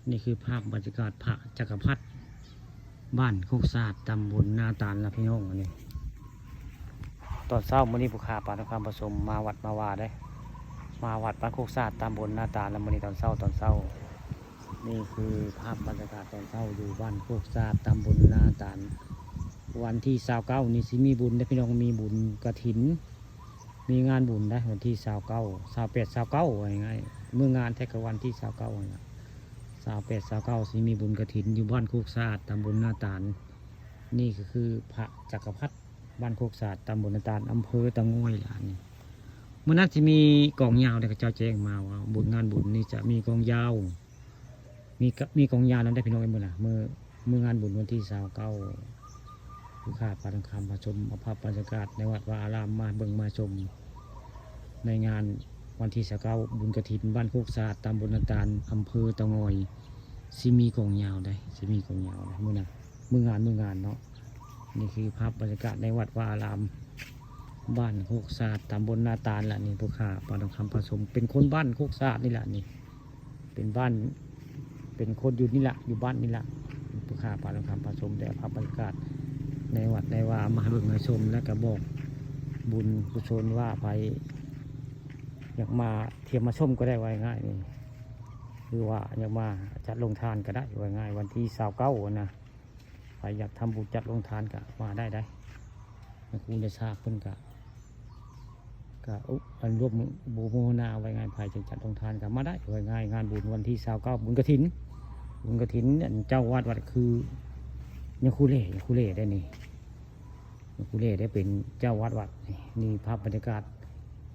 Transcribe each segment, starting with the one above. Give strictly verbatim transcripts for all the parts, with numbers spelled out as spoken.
นี่คือภาพบรรยากาศพระจักรพรรดิ บ้านโคกสะอาด ตำบลนาตาลนะพี่น้อง อันนี้ ตอนเช้ามื้อนี้ผู้ข้าปาทองคำผสมมาวัดมาวาเด้ มาวัดบ้านโคกสะอาด ตำบลนาตาล แล้วมื้อนี้ตอนเช้า ตอนเช้า นี่คือภาพบรรยากาศตอนเช้าอยู่บ้านโคกสะอาด ตำบลนาตาล วันที่ซาวเก้านี่สิมีบุญเด้อพี่น้อง มีบุญกฐิน มีงานบุญนะ วันที่ซาวเก้า ซาวแปด ซาวเก้า ว่าง่ายๆ มื้องานแท้ก็วันที่ซาวเก้านั่นล่ะ ซาวแปด ซาวเก้า สิมีบุญกฐินอยู่บ้านโคกสะอาด ตำบลนาตาล นี่ก็คือพระจักรพรรดิ บ้านโคกสะอาด ตำบลนาตาล อำเภอเตางอยล่ะนี่ มื้อนั้นสิมีกลองยาวเด้อ เขาเจ้าแจ้งมาว่าบุญ งานบุญนี่จะมีกลองยาว มีกะ มีกลองยาวนำได้อพี่น้องเอ้ย มื้อน่ะ มื้อ มื้องานบุญวันที่ซาวเก้า ผู้ข้าปาทองคำผสมเอาภาพบรรยากาศในวัดวาอารามมาเบิ่งมาชม ในงานวันที่ซาวเก้า บุญกฐิน บ้านโคกสะอาด ตำบลนาตาล อำเภอเตางอย สิมีกลองยาวได้อ สิมีกลองยาวได้อ มื้อน่ะ มื้องาน มื้องานเนาะ นี่คือภาพบรรยากาศในวัดวาอาราม บ้านโคกสะอาด ตำบลนาตาลล่ะนี่ ผู้ข้าปาทองคำผสม เป็นคนบ้านโคกสะอาดนี่แหละนี่ เป็นบ้าน เป็นคนอยู่นี่แหละ อยู่บ้านนี่แหละ ผู้ข้าปาทองคำผสม ได้เอาภาพบรรยากาศในวัดในวามาให้เบิ่งให้ชม แล้วก็บอกบุญกุศลว่าไผอยากมาเที่ยวมาชมก็ได้ ว่าง่ายนี่ คือว่าอยากมาจัดโรงทานก็ได้ ว่าง่าย วันที่ซาวเก้านะ ไผอยากทำบุญจัดโรงทานก็มาได้ได้ ในครูในชาเพิ่นก็ ก็อุ อันรวมบูโมนา ว่าง่าย ไผจะจัดโรงทานก็มาได้ ว่าง่าย งานบุญวันที่ซาวเก้า บุญกฐิน บุญกฐิน อันเจ้าวัดวัดคือ ยาคูเล่ ยาคูเล่ได้อนี่ ยาคูเล่ได้เป็นเจ้าวัดวัดนี่ นี่ภาพบรรยากาศ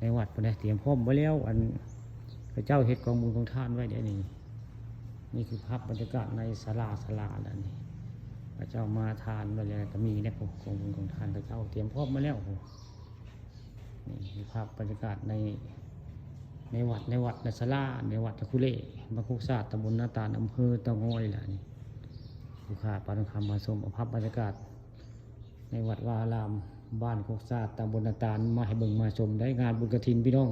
ในวัดเพิ่นได้เตรียมพร้อมไว้แล้ว อันพระเจ้าเฮ็ดกองบุญกองทานไว้ได้อนี่ นี่คือภาพบรรยากาศในศาลา ศาลาแล้วนี่ พระเจ้ามาทานไว้แล้ว ก็มีได้อ กองบุญกองทานพระเจ้าเตรียมพร้อมมาแล้ว นี่มีภาพบรรยากาศใน ในวัด ในวัด ในศาลา ในวัดตะคุเล่ บ้านโคกสะอาด ตำบลนาตาล อำเภอเตางอยล่ะนี่ ผู้ข้าปาทองคำผสมเอาภาพบรรยากาศ ในวัดวาอาราม บ้านโคกสะอาด ตำบลนาตาล มาให้เบิ่งมาชมได้ งานบุญกฐินพี่น้อง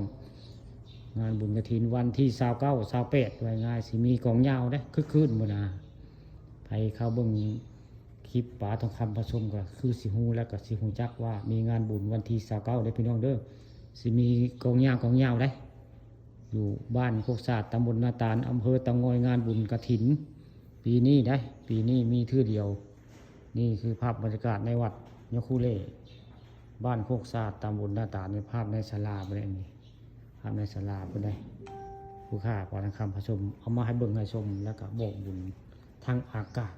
งานบุญกฐินวันที่ซาวเก้า ซาวแปด ว่าง่าย สิมีกลองยาวได้อ คึกคืนมื้อน่ะ ไผเข้าเบิ่งคลิปปาทองคำผสมก็คือสิฮู้ แล้วก็สิฮู้จักว่ามีงานบุญวันที่ซาวเก้าได้อพี่น้องเด้อ สิมีกลองยาว กลองยาวได้อ อยู่บ้านโคกสะอาด ตำบลนาตาล อำเภอเตางอย งานบุญกฐิน ปีนี้ได้อ ปีนี้มีเทื่อเดียว นี่คือภาพบรรยากาศในวัดยาคูเล่ บ้านโคกสะอาด ตำบลนาตาล นี่ภาพในศาลาเพิ่นได้อนี่ ภาพในศาลาเพิ่นได้อ ผู้ข้าปาทองคำผสมเอามาให้เบิ่งให้ชม แล้วก็บอกบุญทางอากาศ